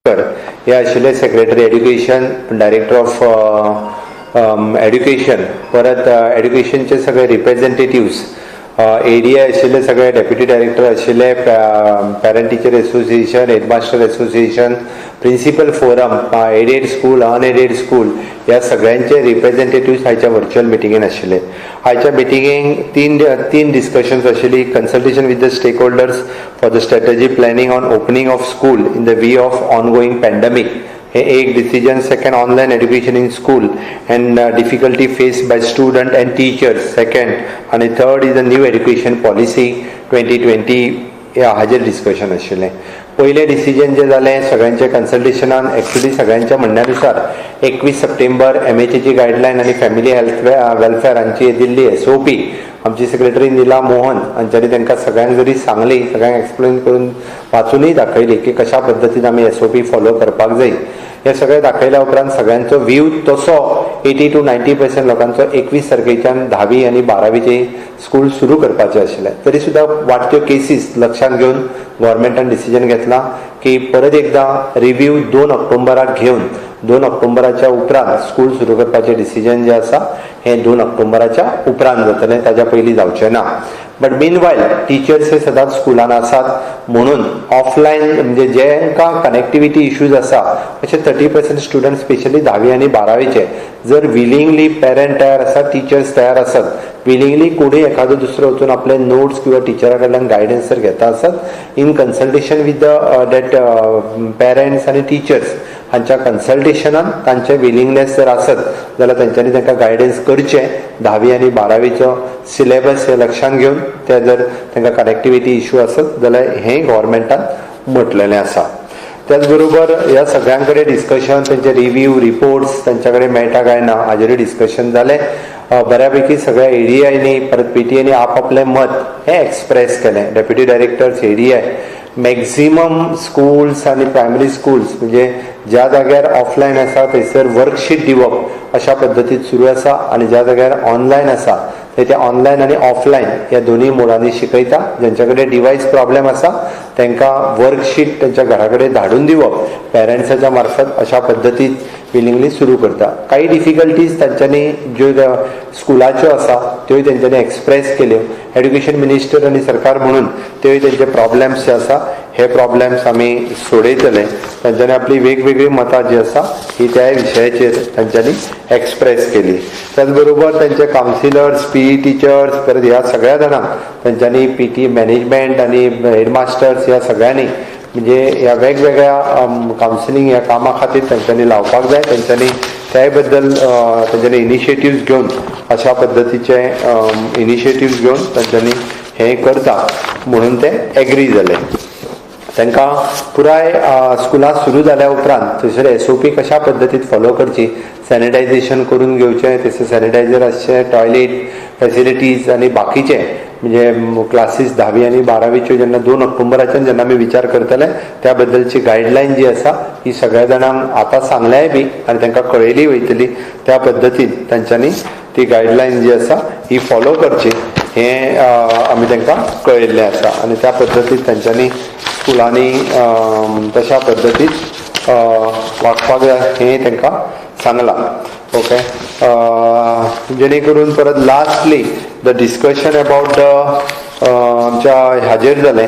हे आशिल्ले secretary education, director of education, परत एड्युकेशनचे सगळे रिप्रेझेंटेटिव्स, एडीआय आशिल्ले सगळे डेप्युटी डायरेक्टर आशिल्ले, parent teacher association, headmaster association, principal forum, aided school, unaided school ह्या सगळ्यांचे रिप्रेझेंटेटिव्स आयच्या व्हर्च्युअल मिटिंगेन आशिल्ले. आयच्या मिटिंगेक तीन डिस्कशन्स आशिल्ली. Consultation with the stakeholders for the strategy planning on opening of school in the view of ongoing pandemic हे एक decision. Second, online education in school and difficulty face by student and teachers second, आनी third is the new education policy 2020 हाजेर discussion आशिल्लें. पयलें decision जें जालें सगळ्यांच्या कन्सल्टेशनान, actually सगळ्यांच्या म्हणण्यानुसार 21 सप्टेंबर एमएचएची गायडलायन आनी फॅमिली हेल्थ वेलफेअर हांची दिल्ली एसओपी आमची सेक्रेटरी निला मोहन हांच्यांनी तांकां सगळ्यांक जरी सांगली, सगळ्यांक एक्सप्लेन करून वाचूनय दाखयली की कशा पद्दतीन आमी एसओपी फॉलो करपाक जाय. हे सगळें दाखयल्या उपरांत सगळ्यांचो व्यू तसो 80 टू 90% लोकांचो 21 तारखेच्यान धावी आनी बारावीचे स्कूल सुरू करपाचें आशिल्लें. तरी सुद्दां वाडट्यो केसीस लक्षांत घेवन गव्हर्मेंटान डिसिजन घेतला की परत एकदां रिव्यू 2 ऑक्टोबराक घेवन 2 ऑक्टोबराच्या उपरांत स्कूल सुरू करपाचें डिसिजन जें आसा हें 2 ऑक्टोबराच्या उपरांत जातलें, ताच्या पयलीं जावचें ना. बट मीन वायल टिचर्स हे सदांच स्कुलान आसात म्हणून ऑफलायन म्हणजे जेंकां कनेक्टिविटी इश्यूज आसा अशे 30% स्टुडंट, स्पेशली धावी आनी बारावीचे, जर विलिंगली पेरंट तयार आसा, टिचर्स तयार आसत, विलिंगली कोणूय एखादो दुसरो वचून आपले नोट्स किंवा टिचरा कडल्यान गायडन्स जर घेता आसत, in consultation with the that parents आनी टिचर्स हांच्या कन्सल्टेशनान तांचे विलिंगनेस जर आसत जाल्यार तेंच्यांनी तांकां गायडन्स करचें. धावी आनी बारावीचो सिलेबस हे लक्षांत घेवन ते जर तांकां कनेक्टिविटी इश्यू आसत जाल्यार हें गव्हर्मेंटान म्हटलेलें आसा. त्याच बरोबर ह्या सगळ्यां कडेन डिस्कशन, तेंचे रिव्यू रिपोर्ट्स तांच्या कडेन मेळटा काय ना हाजेरूय डिस्कशन जालें. बऱ्यापैकी सगळ्या एडीआयनी परत पीटीएनी आपापलें मत हें एक्सप्रेस केलें. Deputy directors, ADI, maximum schools आनी प्रायमरी स्कुल्स, म्हणजे ज्या जाग्यार ऑफलायन आसा थंयसर वर्कशीट दिवप अशा पद्दतीन सुरू आसा आनी ज्या जाग्यार ऑनलायन आसा थंय ते ऑनलायन आनी ऑफलायन ह्या दोनूय मोडांनी शिकयता. ज्यांच्या कडेन डिवायस प्रॉब्लेम आसा तांकां वर्कशीट तांच्या घरा कडेन धाडून दिवप पेरंट्साच्या मार्फत अशा पद्दतीन विलिंगली सुरू करता. काही डिफिकल्टीज तांच्यांनी ज्यो स्कुलाच्यो आसा त्योय तेंच्यांनी एक्सप्रेस केल्यो. एड्युकेशन मिनिस्टर आनी सरकार म्हणून त्योय तेंचे प्रॉब्लेम्स जे आसा हे प्रॉब्लेम्स आमी सोडयतले. तांच्यांनी आपली वेगवेगळी मतां जी आसा ही त्या विशयाचेर तांच्यांनी एक्सप्रेस केली. त्याच बरोबर तांचे कावन्सिलर्स, पीई टिचर्स, परत ह्या सगळ्या जाणांक तांच्यांनी पीटी मॅनेजमेंट आनी हेडमास्टर्स ह्या सगळ्यांनी, म्हणजे ह्या वेगवेगळ्या कावन्सिलींग ह्या कामा खातीर तांच्यांनी लावपाक जाय. तांच्यांनी त्याय बद्दल तांच्यांनी इनिशिएटिव्स घेवन, अशा पद्दतीचे इनिशिएटिव्स घेवन तांच्यांनी हें करता म्हणून ते एग्री जाले. तांकां पुराय स्कुलां सुरू जाल्या उपरांत थंयसर एसओपी कशा पद्दतीन फॉलो करची, सॅनिटायझेशन करून घेवचें, थंयसर सॅनिटायझर आसचें, टॉयलेट फेसिलिटीज आनी बाकीचे, म्हणजे क्लासीस धावी आनी बारावीच्यो जेन्ना 2 ऑक्टोबराच्यान जेन्ना आमी विचार करतले त्या बद्दलची गायडलायन जी आसा ही सगळ्या जाणांक आतां सांगल्याय बी आनी तांकां कळयली वयतली. त्या पद्दतीन तांच्यांनी ती गायडलायन जी आसा ही फॉलो करची हें आमी तांकां कळयल्लें आसा आनी त्या पद्दतीन तांच्यांनी स्कुलांनी तशा पद्दतीन वागपाक जाय हें तांकां सांगलां. ओके, जेणे करून परत lastly the discussion about the आमच्या हाजेर जालें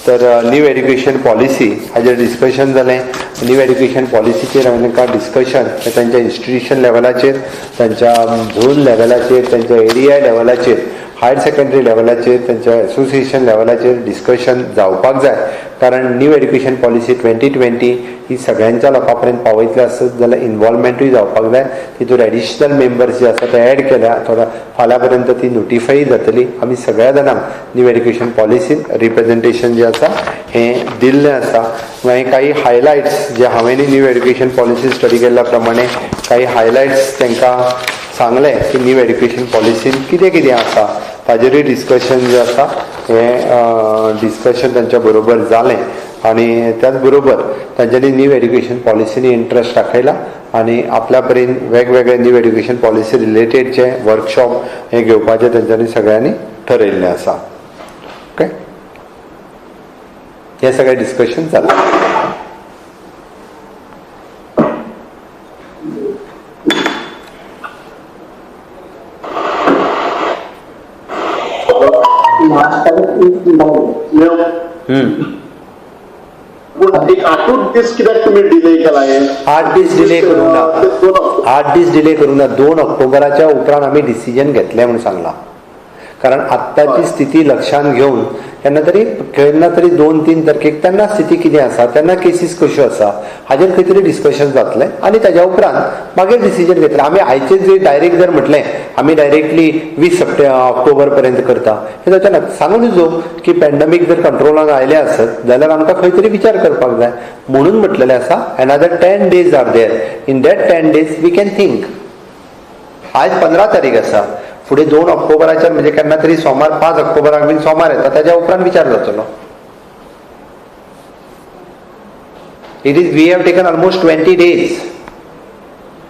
तर न्यू एड्युकेशन पॉलिसी हाजेर डिस्कशन जालें. न्यू एड्युकेशन पॉलिसीचेर हांवें तांकां डिस्कशन तांच्या इन्स्टिट्युशन लेवलाचेर, तांच्या झोन लेवलाचेर, तांच्या एरिया लेवलाचेर, हायर सेकंडरी लेवलाचेर, तांच्या एसोसिएशन लेवलाचेर डिस्कशन जावपाक जाय, कारण न्यू एड्युकेशन पॉलिसी 2020 ही सगळ्यांच्या लोकां पर्यंत पावयतले आसत जाल्यार इनवॉल्वमेंटूय जावपाक जाय. तितून एडिशनल मेंबर्स जे आसा ते एड केल्या. थोड्या फाल्यां पर्यंत ती नोटिफाय जातली. आमी सगळ्या जाणांक न्यू एड्युकेशन पॉलिसीन रिप्रेझेंटेशन जें आसा हें दिल्लें आसा. मागीर काही हायलायट्स जे हांवें न्यू एड्युकेशन पॉलिसी स्टडी केल्ल्या प्रमाणे काही हायलायट्स तांकां सांगलें की न्यू एड्युकेशन पॉलिसीन कितें कितें आसा ताजेरूय डिस्कशन जें आसा हें डिस्कशन तांच्या बरोबर जालें आनी त्याच बरोबर तांच्यांनी न्यू एड्युकेशन पॉलिसीनी इंट्रस्ट दाखयला आनी आपल्या परीन वेगवेगळे न्यू एड्युकेशन पॉलिसी रिलेटेडचे वर्कशॉप हे घेवपाचें तांच्यांनी सगळ्यांनी ठरयल्लें आसा. ओके, हें सगळें डिस्कशन जालां. एक आठूच दीस कित्याक तुमी डिले केला हे? 8 दीस डिले करूंक ना, 8 दीस डिले करूंक ना. 2 ऑक्टोबराच्या उपरांत आमी डिसिजन घेतलें म्हणून सांगलां, कारण आत्ताची स्थिती लक्षांत घेवन केन्ना तरी 2-3 तारखेक तेन्ना स्थिती कितें आसा, तेन्ना केसीस कश्यो आसा हाजेर खंय तरी डिस्कशन जातलें आनी ताज्या उपरांत मागीर डिसिजन घेतलें. आमी आयचेच जे डायरेक्ट जर म्हटलें आमी डायरेक्टली 20 ऑक्टोबर पर्यंत करता हें जावचें ना. सांगून जो की पॅन्डमीक जर कंट्रोलान आयलें आसत जाल्यार आमकां खंय तरी विचार करपाक जाय म्हणून म्हटलेलें आसा. Another 10 days are there, in that 10 days we can think. आयज 15 तारीख आसा, फुडें 2 ऑक्टोबराच्या म्हणजे केन्ना तरी सोमार 5 ऑक्टोबराक बीन सोमार येता, ताज्या उपरांत विचार जातलो. It is we have taken almost 20 days,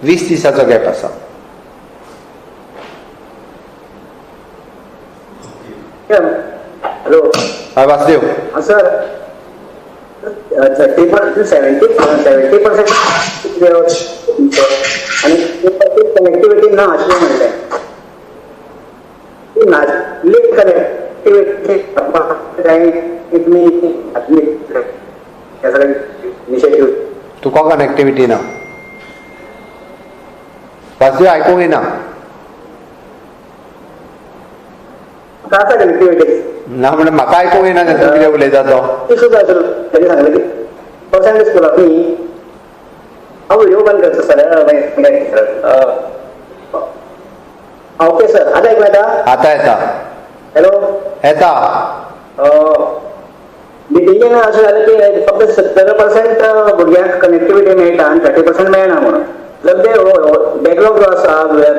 20 दिसाचो गॅप आसा. हॅलो हय वासुदेव. सर 30% 70% आनी कनेक्टिविटी ना अशें म्हणलें. तुका कनेक्टिविटी ना वासुदेव, आयकूंक येना. कनेक्टिविटी ना म्हणून म्हाका आयकूंक येना तूं कितें उलयता तो. सांगलें की पर्संट स्कुलाक न्ही हांव व्हिडिओ बंद करता सर. ओके सर, आतां आयकूं येता? आतां येता. हॅलो येता. मिटिंगेन अशें जालें की फक्त 70% भुरग्यांक कनेक्टिविटी मेळटा आनी 30% मेळना म्हणून. जर ते बॅकलॉग जो आसा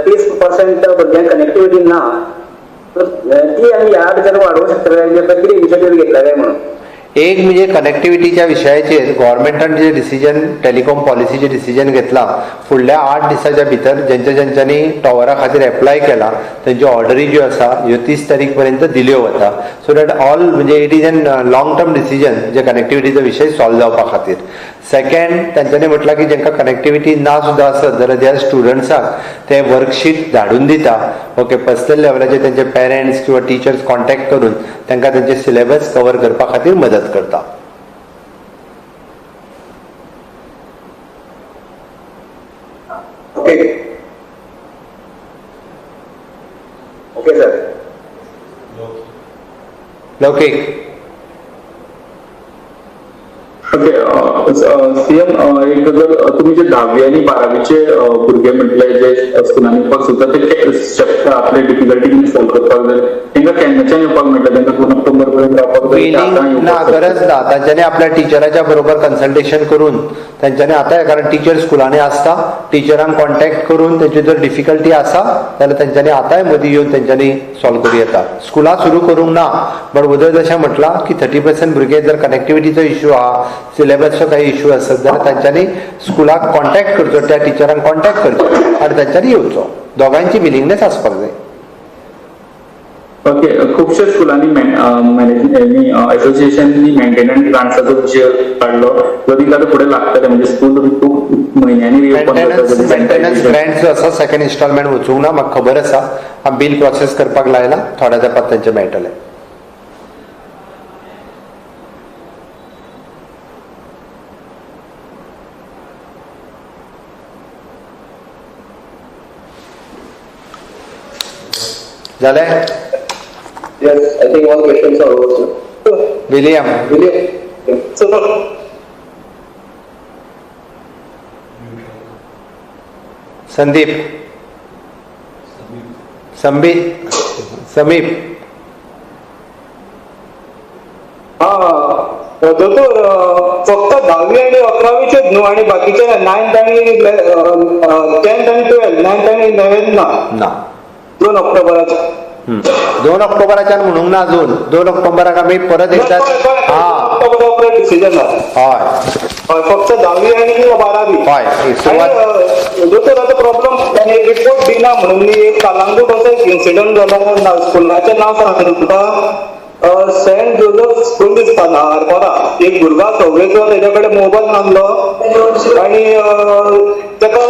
30% भुरग्यांक कनेक्टिविटी ना, ती आमी ह्या भितर वाडोवंक शकतले कितें इनिशिएटीव घेतला काय म्हणून. एक म्हणजे कनेक्टिविटीच्या विशयाचेर गव्हर्मेंटान जे डिसिजन टेलिकॉम पॉलिसीचे डिसिजन घेतला, फुडल्या 8 दिसाच्या भितर जेंच्या जेंच्यांनी टॉवरा खातीर एप्लाय केला तेंच्यो ऑर्डरी ज्यो आसा ह्यो 30 तारीख पर्यंत दिल्यो वता. सो that all म्हणजे it is an long term decision जे कनेक्टिविटीचो विशय सॉल्व जावपा खातीर. सेकंड, तेंच्यांनी म्हटलां की जेंकां कनेक्टिविटी ना सुद्दां आसत जाल्यार त्या स्टुडंट्सांक ते वर्कशीट धाडून दिता. ओके, पर्सनल लेवलाचेर तेंचे पेरंट्स किंवा टिचर्स कॉन्टॅक्ट करून तांकां तेंचे सिलेबस कवर करपा खातीर मदत करता. Okay okay sir. Laukik. Okay CM, एक जर तुम्ही जे 10वी आणि 12वीचे भुरगे म्हटले जे स्कुलांनी वचपाक सोदता ते शकता आपले डिफिकल्टी कितें सॉल्व करपाक जाय, तांकां केन्नाच्यान येवपाक मेळटा? तांकां 2 ऑक्टोबर पर्यंत रावपाक जाय? ना, गरज ना. तांच्यांनी आपल्या टिचराच्या बरोबर कन्सल्टेशन करून तांच्यांनी आतां, कारण टिचर स्कुलांनी आसता, टिचरांक कॉन्टॅक्ट करून तेंची जर डिफिकल्टी आसा जाल्यार तेंच्यांनी आतांय मदीं येवन तेंच्यांनी सॉल्व करूं येता. स्कुलां सुरू करूंक ना, बट वदळ जशें म्हटलां की 30% भुरगे जर कनेक्टिविटीचो इश्यू आहा, सिलेबसचो काही इश्यू आसत जाल्यार तांच्यांनी स्कुलाक कॉन्टॅक्ट करचो, त्या टिचरांक कॉन्टॅक्ट करचो आनी तांच्यांनी येवचो. दोगांयची विलिंगनेस आसपाक जाय. ओके, खुबश्या स्कुलांनी मॅनेजमेंट एसोसिएशननी मेंटेनन्स ग्रांट्साचो विशय काडलो, जो तांकां आतां फुडें लागतले, म्हणजे स्कूल खूब म्हयन्यांनी मेंटेनन्स ग्रांट जो आसा सेकंड इन्स्टॉलमेंट वचूंक ना, म्हाका खबर आसा. हांव बील प्रोसेस करपाक लायला, थोड्या तेंपात तेंचे मेळटलें. जालें? Yes, I think all questions are over, sir. William. William. Sir. Sandeep. Sambit. Sameep. हा दोतोर, फक्त 10वी आणि 11वीचेच न्हू, आणि बाकीचे 9th आणि 10th आणि 12th, 9th आणि 11th ना? ना. 2 ऑक्टोबराचे. 2 ऑक्टोबराच्यान म्हणूंक ना अजून. 2 ऑक्टोबराक आमी परत एकदा डिसिजन. हय हय, फक्त 10वी आनी 12वी. हय, सुरवात. दोतोर, आतां प्रॉब्लम रिपोर्ट दिना म्हणून एक कालांगूट असो एक इन्सिडंट जाला. स्कुलाचें नांव सांगता तुका, सेंट जोजफ स्कूल दिसता ना आरपोरा. एक भुरगो सगळेचो तेज्या कडेन मोबायल नासलो आनी तेका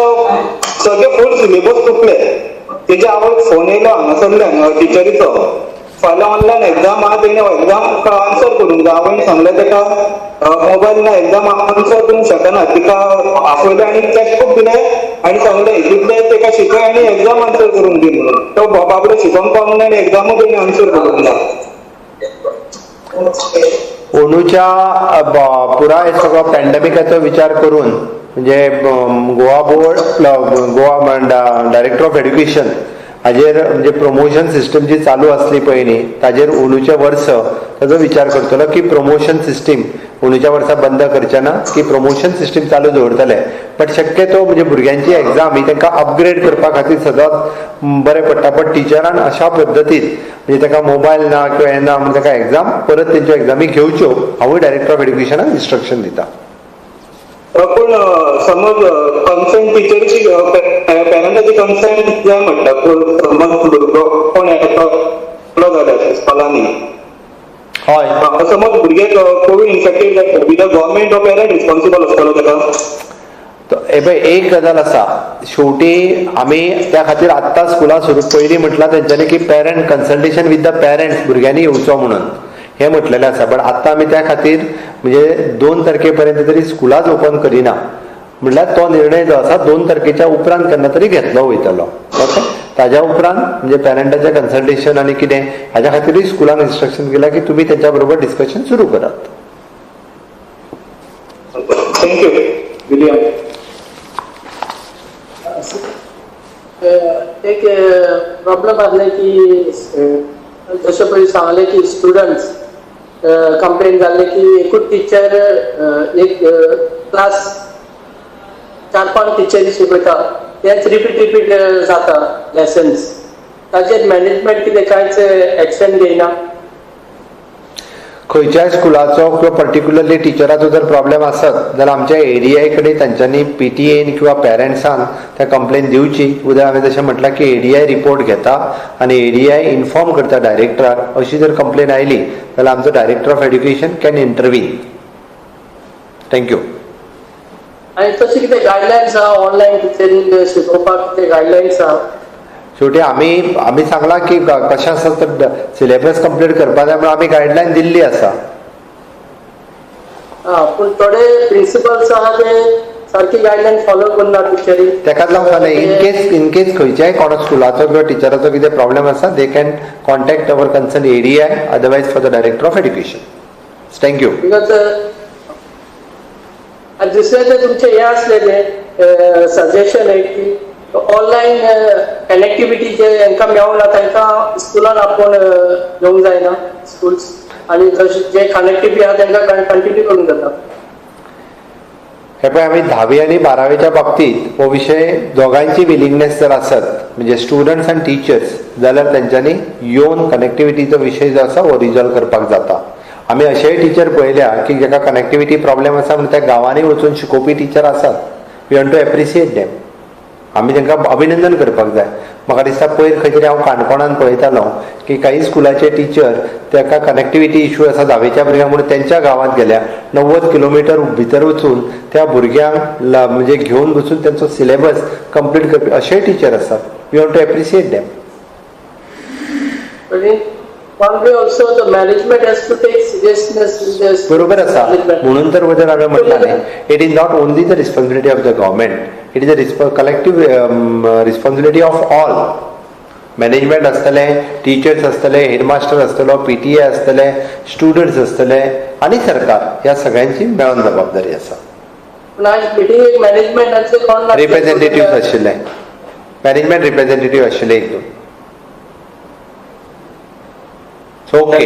सगळे फूल सिलेबस चुकले. तेजे आवयक फोन येयलो हांगासरल्यान टिचरीचो, फाल्यां ऑनलायन एग्जाम आहा, तेणे एग्जाम आन्सर करूंक जाय. आवयन सांगलें तेका मोबायल ना, एग्जाम आन्सर करूंक शकना. तिका आपयलें आनी टेक्स्ट दिलें आनी सांगलें इतलें तेका शिकय आनी एग्जाम आन्सर करूंक दी म्हणून. तो बाबडो शिकोंक पावूंक ना आनी एग्जामूय तेणे आन्सर करूंक ना. अंदूच्या पुराय सगळो पॅन्डेमिकाचो विचार करून, म्हणजे Goa board, Goa director of education हाजेर, म्हणजे प्रमोशन सिस्टम जी चालू आसली पळय न्ही, ताजेर अंदूच्या वर्स ताजो विचार करतलो की प्रमोशन सिस्टीम अंदूच्या वर्सा बंद करचे ना, की प्रमोशन सिस्टीम चालू दवरतले. बट शक्यतो म्हणजे भुरग्यांची एग्जाम ही तांकां अपग्रेड करपा खातीर सदांच बरें पडटा. बट टिचरान अशा पद्दतीन, म्हणजे ताका मोबायल ना किंवा हें ना म्हणून ताका एग्जाम परत तेंच्यो एग्जामी घेवच्यो, हांवूय डायरेक्टर ऑफ एड्युकेशनाक इन्स्ट्रक्शन दिता. पूण समज कन्सेंट टिचरची, पेरंटाची कन्सेंट जाय म्हणटा, पूण समज भुरगो कोण येतलो जाल्यार स्कुलांनी, हय, समज भुरगे कोवीड इन्फेक्टेड जाता, विदर गव्हर्मेंट ऑर पेरंट रिस्पॉन्सिबल आसतलो ताका? हे पळय, एक गजाल आसा, शेवटी आमी त्या खातीर आत्तां स्कुलां सुरू पयलीं म्हटलां तेंच्यांनी की parent consultation with the parents, भुरग्यांनी येवचो म्हणून हें म्हटलेलें आसा. बट आत्तां आमी त्या खातीर म्हणजे 2 तारखे पर्यंत तरी स्कुलांच ओपन करिना. म्हणल्यार तो निर्णय जो आसा 2 तारखेच्या उपरांत केन्ना तरी घेतलो वयतलो. ओके, ताज्या उपरांत म्हणजे पेरंटाचें कन्सल्टेशन आनी कितें हाज्या खातीरूय स्कुलान इन्स्ट्रक्शन केलां की तुमी तेंच्या बरोबर डिस्कशन सुरू करात. Thank you. William. एक प्रॉब्लम आसले की जशें पयलीं सांगलें की स्टुडंट्स कंप्लेन जाल्ले की एकूच टिचर एक क्लास 4-5 टिचरी शिकयता, तेच रिपीट रिपीट जाता लेसन्स. ताचेर मॅनेजमेंट कितें कांयच एक्शन घेयना? खंयच्याय स्कुलाचो किंवा पर्टिक्युलरली टिचराचो जर प्रॉब्लेम आसत जाल्यार आमच्या एडीआय कडेन तांच्यांनी पीटीएन किंवा पेरंट्सान त्या कंप्लेन दिवची. उद्या हांवें जशें म्हटलां की एडीआय रिपोर्ट घेता आनी एडीआय इन्फॉर्म करता डायरेक्टराक. अशी जर कंप्लेन आयली जाल्यार आमचो director of education can intervene. Thank you. आनी तशें कितें गायडलायन्स आहा ऑनलायन टिचरींग शिकोवपाक, कितें गायडलायन्स आहा? शेवटी आमी आमी सांगलां की कशें आसा तर सिलेबस कंप्लीट करपा जाय म्हणून आमी गायडलायन दिल्ली आसा. आं, पूण थोडे प्रिंसिपल्स आहा ते सारकी गायडलायन फॉलो करना टिचरी. तेकाच लागून सांगलें, इन केस खंयच्याय कोणा स्कुलाचो किंवा टिचराचो कितें प्रॉब्लेम आसा, they can contact our concern ADI, otherwise for the director of education. Thank you. Because आनी दुसरें तें तुमचें हें आसलें तें सजेशन एक की ऑनलायन कनेक्टिविटी जे हांकां मेळना तांकां स्कुलान आपोवन घेवंक जायना स्कुल्स, आनी जशें जे कनेक्टिविटी आहा तांकां कंटिन्यू करूंक जाता. हे पळय, आमी धावी आनी बारावेच्या बाबतींत हो विशय दोगांयची विलिंगनेस जर आसत, म्हणजे स्टुडंट्स आनी टिचर्स, जाल्यार तेंच्यांनी येवन कनेक्टिविटीचो विशय जो आसा हो रिजॉल्व करपाक जाता. आमी अशेय टिचर पळयल्या की जेका कनेक्टिविटी प्रॉब्लेम आसा म्हणून त्या गांवांनी वचून शिकोवपी टिचर आसात. We want to appreciate them. आमी तांकां अभिनंदन करपाक जाय. म्हाका दिसता पयर खंय तरी हांव काणकोणान पळयतालो की काही स्कुलाचे टिचर ताका कनेक्टिविटी इशू आसा धावेच्या भुरग्यांक म्हणून तेंच्या गांवांत गेल्या, 90 किलोमिटर भितर वचून त्या भुरग्यांक म्हणजे घेवन बसून तेंचो सिलेबस कंप्लीट करपी अशेय टिचर आसात. We want to appreciate them. One way also the management has to take seriousness in this. बरोबर आसा, म्हणून तर वयर हांवें म्हटलां न्ही, it is not only the responsibility of the government, it is a collective responsibility of all. Management आसतलें, teachers आसतले, headmaster आसतलो, पीटीए आसतले, स्टुडंट्स आसतले आनी सरकार, ह्या सगळ्यांची मेळोन जबाबदारी आसा. पूण आयज मिटिंगेक मॅनेजमेंटाचे कोण नासले. रिप्रेझेंटेटिव्ह आशिल्ले, मॅनेजमेंट रिप्रेझेंटेटिव्ह आशिल्ले एक दोन. ओके.